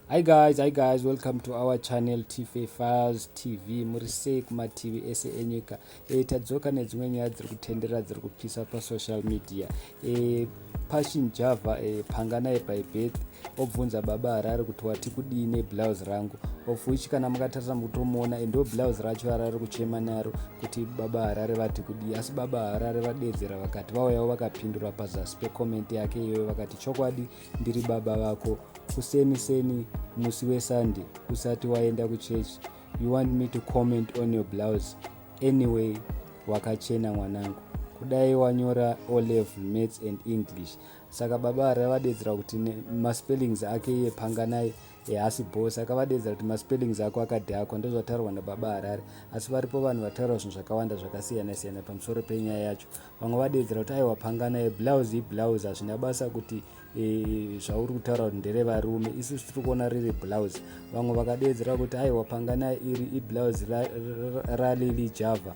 Hi guys, hi guys, welcome to our channel TFA Files TV. Muri sei kumativi ese enyika? Tadzoka nedzimwe nyaya dziri kutenderera, dziri kupisa pasocial media. Passion Java, Panganai by birth, obvunza Baba Harare kuti wati kudii neblouse rangu, of which kana mukatarisa mukutomuona, ndo blouse racho arari kuchema naro kuti Baba Harare vati kudii. Asi Baba Harare vadedzera vakati vauyawo vakapindura pazasi pecomment yake iyoyo, vakati, "Chokwadi ndiri baba vako. Kuseni seni musi weSunday usati waenda kuchechi, you want me to comment on your blouse? Anyway, wakachena mwanangu. Kudai wanyora O Level Maths and English." Saka Baba Harare vadedzera kuti maspellings ake iye Panganai haasi bo. Saka vadedzera kuti maspellings ako akadhakwa. Ndozvataurwa naBaba Harare. Asi varipo vanhu vataura zvinhu zvakawanda zvakasiyana siyana pamusoro penyaya yacho. Vamwe vadedzera kuti aiwa, Panganai, blouse iblouse, hazvina basa kuti zvauri kutaura kuti nderevarume, isusu tiri kuona riri blouse. Vamwe vakadedzera kuti aiwa, Panganai, iri iblouse raLily Java,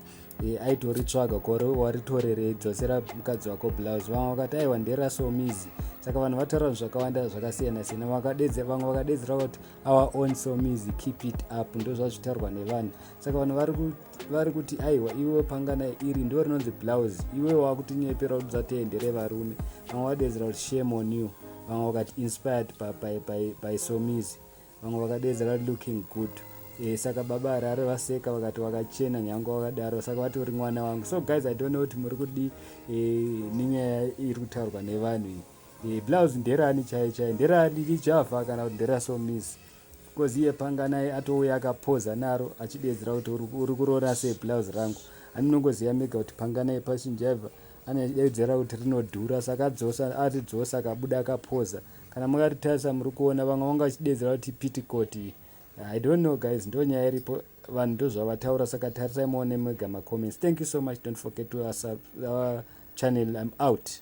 aitoritsvaga kore waritorerei? Dzosera mukadzi wako blouse. Vamwe vakati aiwa, nderaSomizi. Saka vanhu vataura zvinhu zvakawanda zvakasiyana siyana. Vamwe vakadedzera kuti "Our own Somizi, keep it up." Ndo zvazvitaurwa nevanhu. Saka vanhu vari kuti aiwa, iwe Panganai, iri ndo rinonzi blouse, iwe wakutinyepera kuti dzatendere varume. Vamwe vadedzera kuti "Shame on you." Vamwe vakati "Inspired by Somizi." Vamwe vakadedzera kuti "Looking good." Saka Baba Harare vaseka vakati wakachena nyange wakadaro. Saka vati uri mwana wangu. So guys, I don't know kuti muri kudi nenyaya iri kutaurwa nevanhu iyi. Blouse nderani chai chai? NderaLily Java kana kuti nderaSomizi? Because iye Panganai atouya akapoza naro achidedzera kuti uri kuroora sei blouse rangu? Aninongoziva mega kuti Panganai Passion Java anodedzera kuti rinodhura, saka adzosa, aridzosa, akabuda akapoza. Kana makaritarisa muri kuona vamwe vanga vachidedzera kuti petticoat. I don't know guys, ndo nyaya iripo, vanhu ndo zvavataura. Saka tarisai muone mega macomments. Thank you so much. Don't forget to our channel. I'm out.